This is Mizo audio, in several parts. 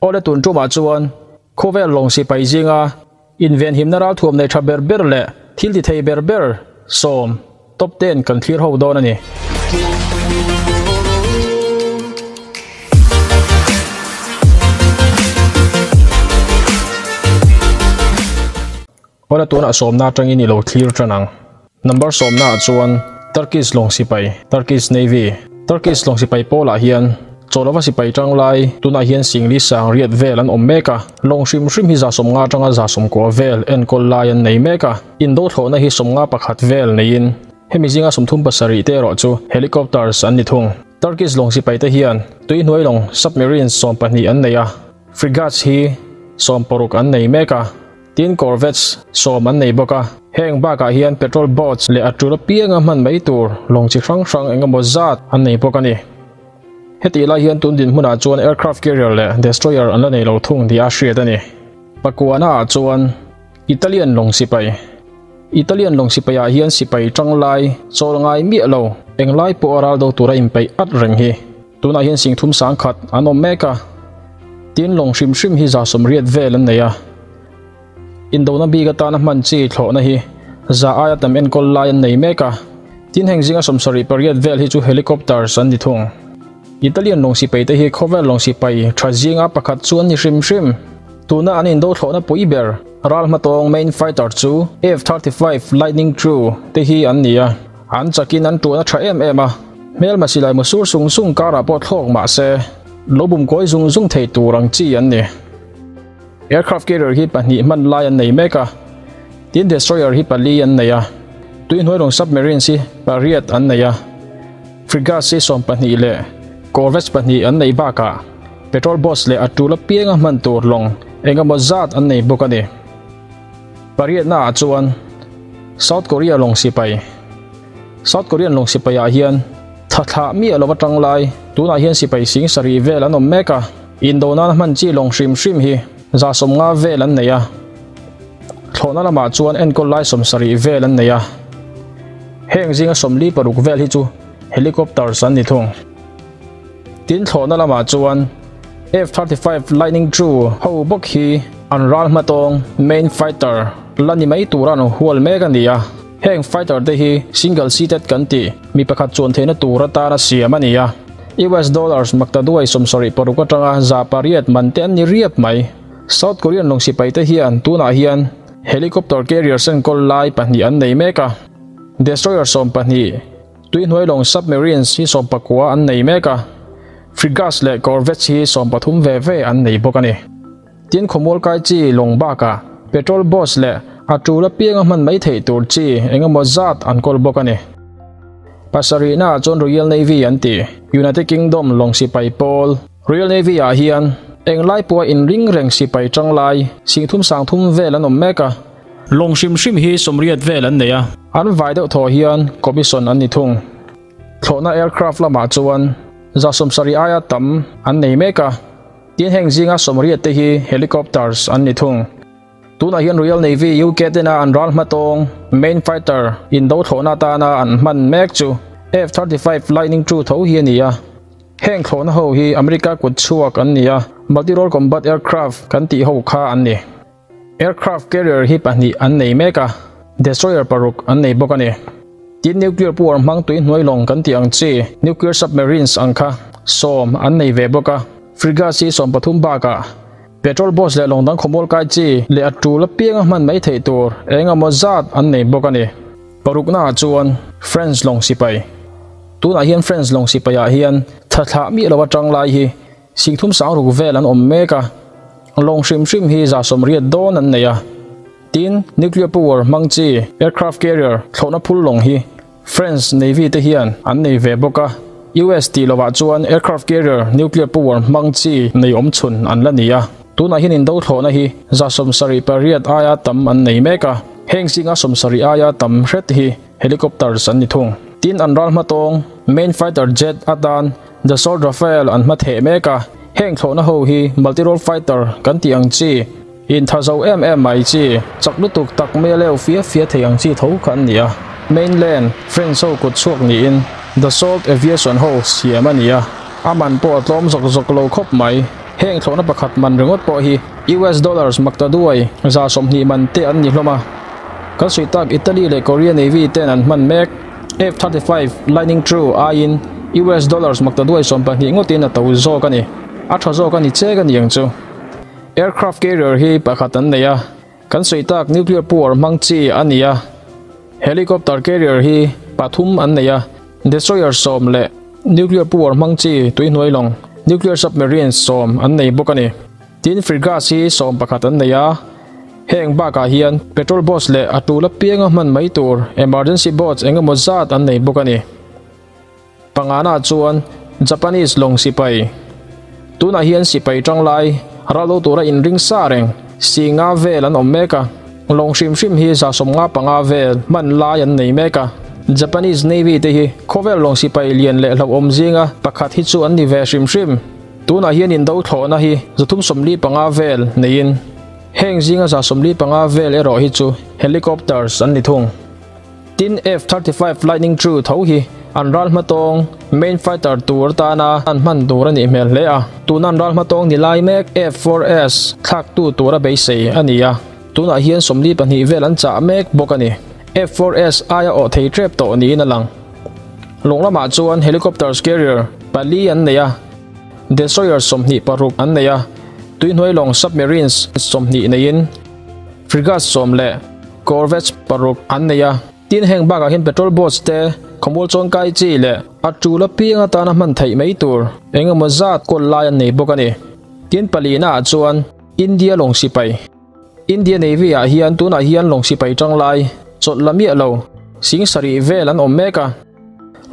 Awle tun tumah chuan khawvel lawng sipai zinga invenhimna ralthuam nei tha ber ber leh thil ti thei ber ber 10 top 10 kan thlir ho dawn ani. Awle tuna sawmna atangin ilo thlir tanang. Number sawmna chuan Turkish lawng sipai, Turkish Navy. Turkish lawng sipai pawlah hian chawlova sipai tanglai tunah hian singli sang riat vel an awm mek a, lawng hrim hrim hi za 50 atanga za 90 vel enkawl lai an nei mek a, indo thlawhna hi 51 vel neiin hemi zinga 37 te erawh chu helicopters an ni thung. Turkish lawng sipai te hian tuihnuai lawng submarines 12 an nei a, frigates hi 16 an nei mek a, tin corvettes 10 an nei bawk a. Heng bakah hian petrol boats leh a tul apianga hman mai tur lawng chi hrang hrang engemaw zat an nei bawk ani. Heti lai hian tun din hmunah chuan aircraft carrier leh destroyer an la nei lo thung ti a hriat ani. Pakuana ah chuan Italian lawng sipai. Italian lawng sipai ah hian sipai tanglai chawl ngai miah lo englai pawh a ral do tura inpeih at reng hi. Tunah hian singthum sangkhat an awm mek a, tin lawng hrim hrim hi za 80 vel an nei a. Indona bik atana hman chi thlawhna hi za aia tam enkawl lai an nei mek a, tin heng zinga 78 vel hi chu helicopters an ni thung. Italian lawng sipai te hi khawvel lawng sipai tha zinga pakhat chu an ni hrim hrim. Tuna an indo thlawhna pui ber ral hmatawng main fighter chu F-35 Lightning II te hi an ni a, an chakin an tuan a tha em em a, hmelma silai mu sur sung sung karah pawh thlawk mah se lo bum kawi zung zung thei tur ang chi an ni. Aircraft carrier hi 2 hman lai an nei mek a, tin destroyer hi 4 an nei a, tuihnuai lawng submarines hi 8 an nei a, frigates hi 12 leh corvettes 2 an nei bakah petrol boats leh a tul apianga hman tur lawng engemaw zat an nei bawk ani. 8 na ah chuan South Korea lawng sipai. South Korean lawng sipai ah hian thathla mi alova tanglai tunah hian sipai sing sari vel an awm mek a, indona hman chi lawng hrim hrim hi za 50 vel an nei a, thlawhna lamah chuan enkawl lai 70 vel an nei a, heng zinga 46 vel hi chu helicopters an ni thung. Tin thlawhna lamah chuan F-35 Lightning II ho bawk hi an ral hmatawng main fighter la ni mai tur an hual mek ani a, heng fighter te hi single seated kan ti mi pakhat chuan theihna tur atana siam ani a. US dollars maktaduai 76 atanga za 8 man te an ni riap mai. South Korean lawng sipai te hian tunah hian helicopter carriers enkawl lai 2 an nei mek a, destroyer 12 tuihnuai lawng submarines hi 19 an nei mek a, frigates leh corvettes hi 13 ve ve an nei bawk ani. Tin khawmual kai chi lawng bakah petrol boats leh a tul apianga hman mai theih tur chi engemaw zat an kawl bawk ani. Pasarihna chuan Royal Navy an ti, United Kingdom lawng sipai pawl. Royal Navy ah hian englai pawha inring reng sipai tanglai 330 vel an awm mek a, lawng hrim hrim hi 80 vel an nei a, an vai deuh thaw hian commission an ni thung. Thlawhna aircraft lamah chuan za 70 aia tam an nei mek a, tin heng zinga 80 te hi helicopters an ni thung. Tunah hian Royal Navy UK tena an ral hmatawng main fighter indo thlawhna atana an hman mek chu F-35 Lightning II tho hi ani a, heng thlawhna ho hi America kut chhuak an ni a, multi-role combat aircraft kan tih ho kha an ni. Aircraft carrier hi 2 an nei mek a, destroyer 6 an nei bawk ani. Tin nuclear power hmang tuihnuai lawng kan ti ang chi nuclear submarines ang kha 10 an nei ve bawk a, frigates hi 13 bakah petrol boats leh lawng dang khawmual kai chi leh a tul apianga hman mai theih tur engemaw zat an nei bawk ani. Parukna ah chuan French lawng sipai. Tunah hian French lawng sipai ah hian thathla mi lova tanglai hi 360 vel an awm mek a, lawng hrim hrim hi za 80 dawn an nei a. Tin nuclear power hmang chi aircraft carrier thlawhna phul lawng hi French Navy te hian an nei ve bawk a, US ti lovah chuan aircraft carrier nuclear power hmang chi nei awm chhun an la ni a. Tunah hian indo thlawhna hi za 78 aia tam an nei mek a, heng zinga 70 aia tam hret hi helicopters an ni thung. Tin an ral hmatawng main fighter jet atan Dassault Rafale an hma theh mek a, heng thlawhna ho hi multi-role fighter kan ti ang chi in tha zo em em mai chi chak lutuk tak me leu fia fia thei ang chi tho kha an ni a. Mainland French ho kut chhuak niin Dassault Aviation ho siam ani a, aman pawh a tlawm zawk zawk lo khawp mai. Heng thlawhna pakhat man ringawt pawh hi US dollars maktaduai 120 man te an ni hlawm a. Kan sawi tak Italy leh Korea Navy ten an hman mek F-35 Lightning II aiin US dollars maktaduai 12 ngawtin a to zawk a ni. A tha zawk a ni chek a ni ang chu. Aircraft carrier hi pakhat an nei a. Kan sawi tak nuclear power hmang chi a ni a. Helicopter carrier hi pathum an nei a. Destroyer 10 leh nuclear power hmang chi tuihnuai lawng nuclear submarines 10 an nei bawk a ni. Tin frigates hi 11 an nei a. Heng bakah hian petrol boats leh a tul apianga hman mai tur emergency boats engemaw zat an nei bawk a ni. Pangana chuan Japanese lawng sipai. Tunah hian sipai tanglai ralo tura inring sa reng singa vel an awm mek a. Lawng hrim hrim hi 155 vel hman lai an nei mek a. Japanese Navy te hi khawvel lawng sipai lian leh hlauhawm zinga pakhat hi chu an ni ve hrim hrim. Tunah hian indo thlawhna hi 375 vel neiin heng zinga 175 vel erawh hi chu helicopters an ni thung. Tin F-35 Lightning II tho hi an ral hmatawng main fighter tur tana an hman tur a nih hmel hle a. Tunan ral hmatawng ni lai mek F-4S thlak tu tura beisei a ni a. Tunah hian 42 vel an chah mek bawk a ni. F-4S aia awh thei trep tawh niin a lang. Lawng lamah chuan helicopters carrier pali an nei a. Destroyer 26 an nei a. Tuihnuai lawng submarines 20 neiin frigates 10 leh corvettes 6 an nei a. Tin heng bakah hian petrol boats te khawmual chuan kai chi leh a tul apianga tana hman theih mai tur engemaw zat kawl lai an nei bawk a ni. Tin palina ah chuan India lawng sipai. India Navy ah hian tunah hian lawng sipai tanglai chawlh la miah lo sing sarih vel an awm mek a.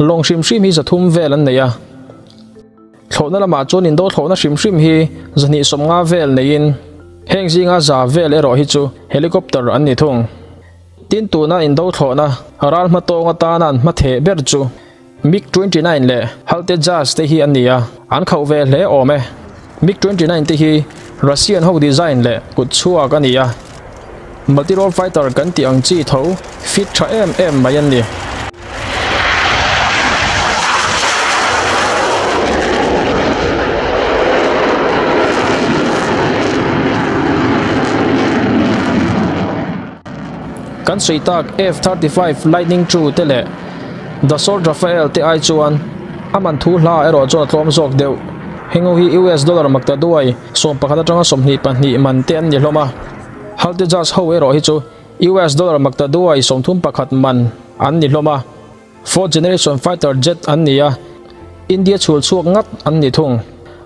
Lawng hrim hrim hi 300 vel an nei a. Thlawhna lamah chuan indo thlawhna hrim hrim hi 250 vel neiin heng zinga za vel erawh hi chu helicopter an ni thung. Tin tuna indo thlawhna ral hmatawng atana an hmatheh ber chu MiG-29 leh HAL Tejas te hi an ni a. An khauh ve hle awm e. MiG-29 te hi Russian ho design leh kut chhuak a ni a. Multi-role fighter kan ti ang chi tho fit tha em em mai an ni. Kan sawi tak F-35 Lightning II te leh Dassault Rafale te ai chuan a man thu hla erawh chuan a tlawm zawk deuh. Heng ho hi US dollar maktaduai 11 atanga 22 man te an ni hlawm a. HAL Tejas ho erawh hi chu US dollar maktaduai 31 man an ni hlawm a. Fourth generation fighter jet an ni a. India chhul chhuak ngat an ni thung.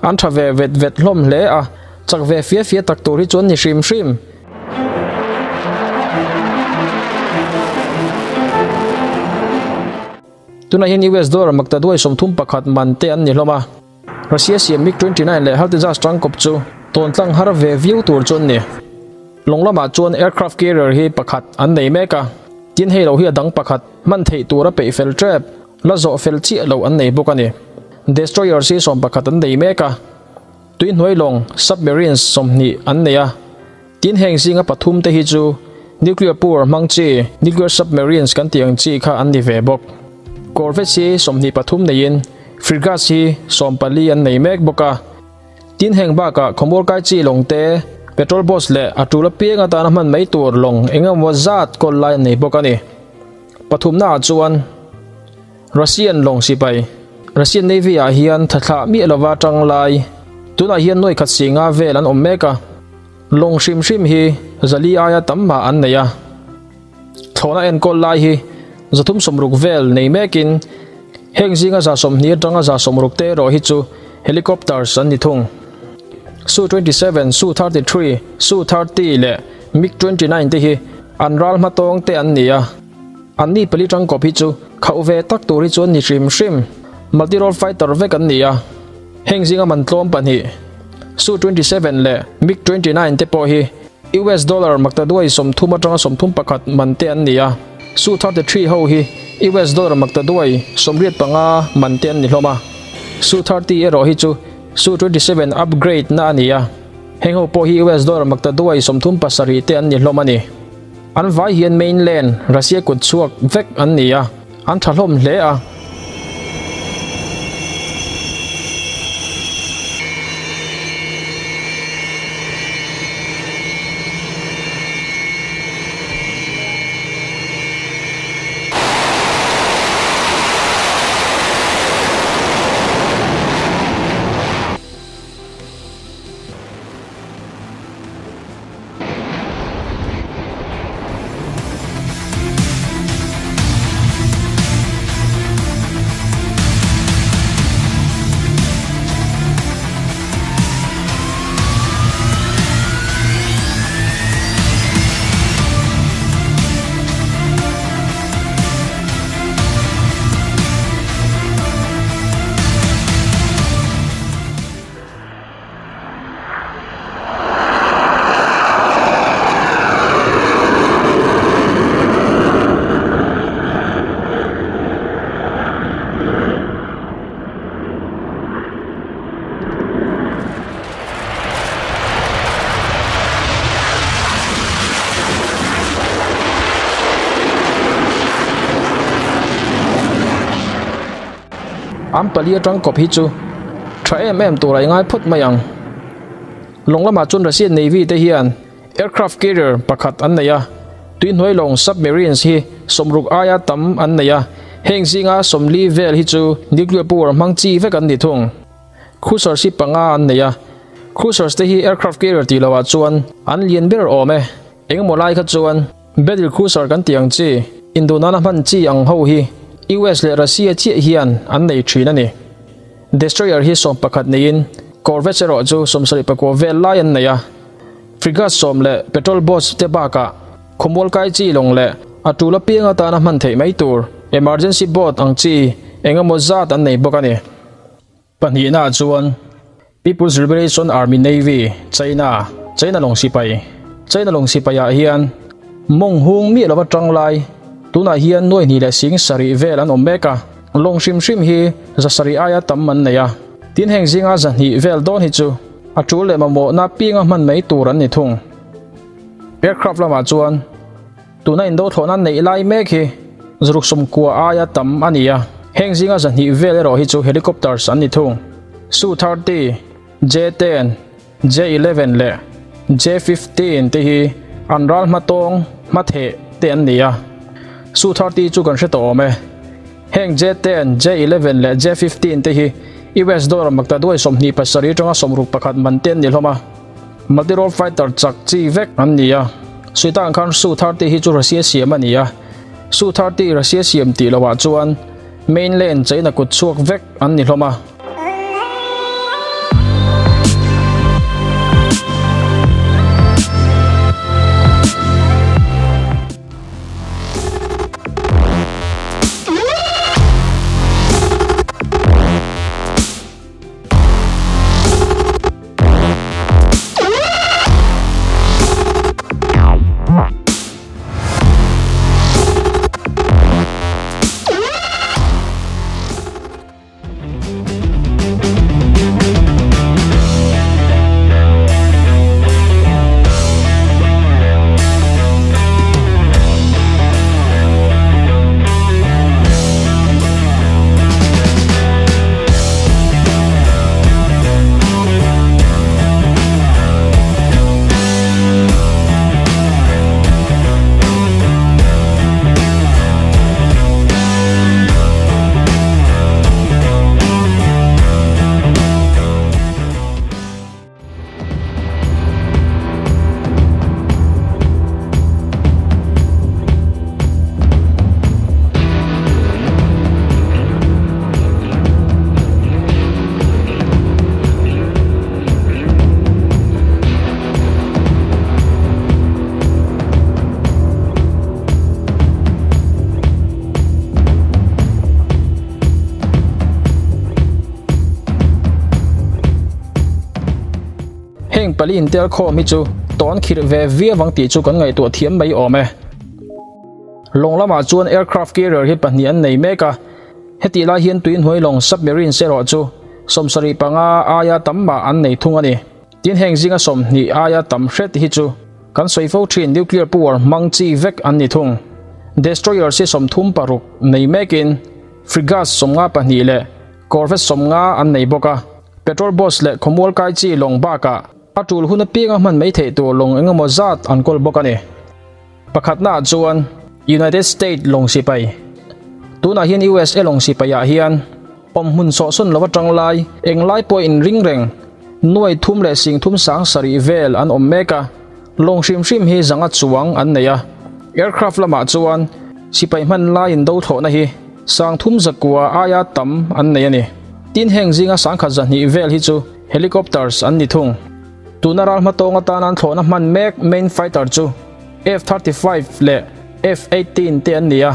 An tha ve vet vet hlawm hle a. Chak ve fia fia tak tur hi chuan ni hrim hrim. Tunah hian US dollar maktaduai 31 man te an ni hlawm a. Russia siam MiG-29 leh HAL Tejas tangkawp chu tawntlang har ve viau tur chu an ni. Lawng lamah chuan aircraft carrier hi pakhat an nei mek a. Tin hei lo hi a dang pakhat hman theih tura peih fel trep la zawh fel chiah lo an nei bawk a ni. Destroyers hi 11 an nei mek a. Tuihnuai lawng submarines 20 an nei a. Tin heng zinga pathum te hi chu nuclear power hmang chi nuclear submarines kan ti ang chi kha an ni ve bawk. Corvettes hi 23 neiin frigates hi 14 an nei mek bawk a. Tin heng bakah khawmual kai chi lawng te petrol boats leh a tul apianga tana hman mai tur lawng engemaw zat kawl lai an nei bawk a ni. Pathumna ah chuan Russian lawng sipai. Russian Navy ah hian thathlah miah lova tanglai. Tunah hian nuai khat singa vel an awm mek a. Lawng hrim hrim hi zali aia tam mah an nei a. Thlawhna enkawl lai hi 360 vel nei mekin heng zinga 120 atanga 160 te erawh hi chu helicopters an ni thung. Su-27, Su-33, Su-30 leh MiG-29 te hi an ral hmatawng te an ni a. An ni pali tangkawp hi chu khauh ve tak tur hi chuan ni hrim hrim. Multi-role fighter vek an ni a. Heng zinga man tlawm pahnih Su-27 leh MiG-29 te pawh hi US dollar maktaduai 30 atanga 31 man te an ni a. Su-33 ho hi US dollar maktaduai 85 man te an ni hlawm a. Su-30 erawh hi chu Su-27 upgrade na a ni a. Heng ho pawh hi US dollar maktaduai 37 te an ni hlawm a ni. An vai hian mainland Russia kut chhuak vek an ni a. An tha hlawm hle a. An pali atang kawp hi chu tha em em tur a i ngai phawt mai ang. Lawng lamah chuan Russian Navy te hian aircraft carrier pakhat an nei a, tuihnuai lawng submarines hi sawmruk aia tam an nei a, heng zinga 40 vel hi chu nuclear power hmang chi vek an ni thung. Cruisers hi panga an nei a, cruisers te hi aircraft carrier tih lohah chuan an lian ber awm e. Engemaw lai kha chuan battle cruiser kan tih ang chi, indunana hman chi ang ho hi US leh Russia chiah hian an nei thin a ni. Destroyer hi 11 neiin corvettes erawh chu 74 vel lai an nei a. Frigates 10 leh patrol boats te bakah khawmual kai chi lawng leh a tul apiang atana hman theih mai tur emergency boat ang chi engemaw zat an nei bawk a ni. Pahnihna chuan People's Liberation Army Navy, China, China lawng sipai. China lawng sipaiah hian mawng hung mi lova tang lai tunah hian nuai hnih leh sing sarih vel an awm mek a, lawng hrim hrim hi 700 aia tam an nei a, tin heng zinga 200 vel dawn hi chu a tul leh mamawh na pinga hman mai tur an ni thung. Aircraft lamah chuan tuna indo thlawhna nei lai mek hi 190 aia tam ani a, heng zinga 200 vel erawh hi chu helicopters an ni thung. Su-30, J-10, J-11 leh J-15 te hi an ral hmatawng hmathe te an ni a. Su-30 chu kan hre tawh awm e. Heng J-10, J-11 leh J-15 te hi US dollar makta duai 27 tanga 61 man te an ni hlawm a. Multi-role fighter chak chi vek an ni a. Suitang khan Su-30 hi chu Russia siam a ni a. Su-30 Russia siam tih lohah chuan mainland China kut chhuak vek an ni hlawm a. Heng pali in tel khawm hi chu tawn khirh ve viau ang tih chu kan ngaihtuah thiam mai awm e. Lawng lamah chuan aircraft carrier hi pahnih an nei mek a, heti lai hian tuihnuai lawng submarines erawh chu 75 aia tam mah an nei thung a ni. Tin heng zinga 20 aia tam hret hi chu kan sawi fo thin nuclear power hmang chi vek an ni thung. Destroyers hi 36 nei mekin frigates 52 leh corvette 50 an nei bawk a. Petrol boats leh khawmual kai chi lawng bakah a tul hun apianga hman mai theih tur lawng engemaw zat an kawl bawk a ni. Pakhatna chuan United States lawng sipai. Tunah hian USA lawng sipaiah hian awm hmun sawhsawn lova tang lai englai pawh in ring reng nuai thum leh sing thum sang sarih vel an awm mek a, lawng hrim hrim hi zanga chuang an nei a. Aircraft lamah chuan sipai hman lai in do thlawhna hi 3,900 aia tam an nei a ni. Tin heng zinga 1,200 vel hi chu helicopters an ni thung. Tuna ral hmatawng atan an thlawhna hman mek main fighter chu F-35 leh F-18 te an ni a.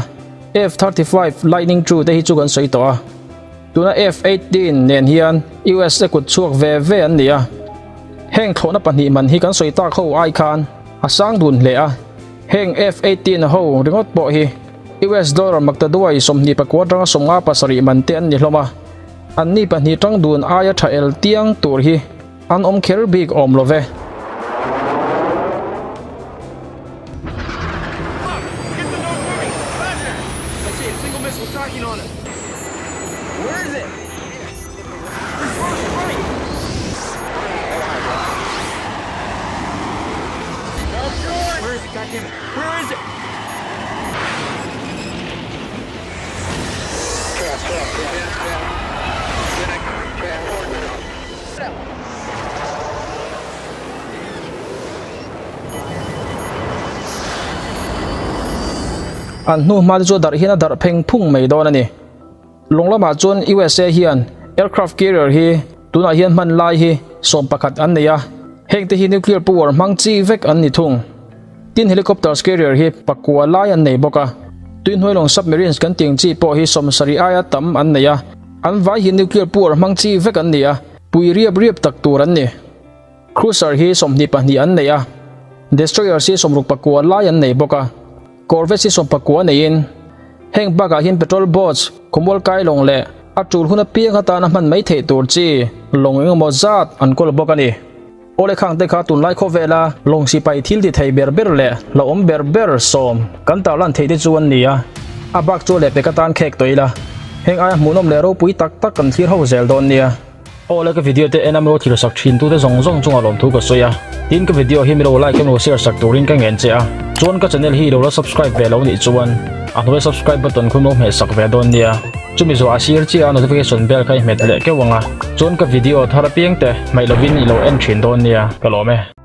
F-35 Lightning II te hi chu kan sawi tawh a. Tuna F-18 nen hian US te kut chhuak ve ve an ni a. Heng thlawhna pahnih man hi kan sawi tak ho ai khan a sang dun hle a. Heng F-18 ho ringawt pawh hi US dollar makta duai 24 tanga 57 man te an ni hlawm a. An ni pahnih tang dun aia tha el tiang tur hi an awm kher bik awm lo ve. Get the nose moving! Faster! I see a single missile tracking on us. Where is it? Goddamn it. Where is it? An hnu hma te chu a darh hian a darh pheng phung mai dawn a ni. Lawng lamah chuan USA hian aircraft carrier hi tunah hian hman lai hi 11 an nei a, heng te hi nuclear power hmang chi vek an ni thung. Tin helicopters carrier hi pakua lai an nei bawk a, tuihnuai lawng submarines kan tih ang chi pawh hi 70 aia tam an nei a, an vai hi nuclear power hmang chi vek an ni a, pui riap riap tak tur an ni. Cruiser hi 22 an nei a, destroyers hi 69 lai an nei bawk a, corvettes hi 19 neiin heng bakah hian petrol boats, khawmual kai lawng leh a tul hun apiang atana hman mai theih tur chi lawng engemaw zat an kawl bawk a ni. Awle khang te kha tunlai khawvela lawng sipai thil ti thei ber ber leh hlauhawm ber ber sawm kan tarlan theih te chu an ni a, a bak chu lehpek atan khek tawh ila heng aia hmuhnawm leh ropui tak tak kan thlir ho zel dawn nia. Awle ka video te en a milo thil sak thin tute zawng zawng chungah lawmthu ka sawi a, tin ka video hi milo like emaw share sak turin ka ngen che a, chuan ka channel hi ilo la subscribe ve lo nih chuan a hnuai subscribe button khu milo hmeh sak ve dawn nia, chumi zawh a sir chiah a notification bell kha i hmet leh keuh ang a, chuan ka video thar apiang te hmaih lovin ilo en thin dawn nia, ka lawm e.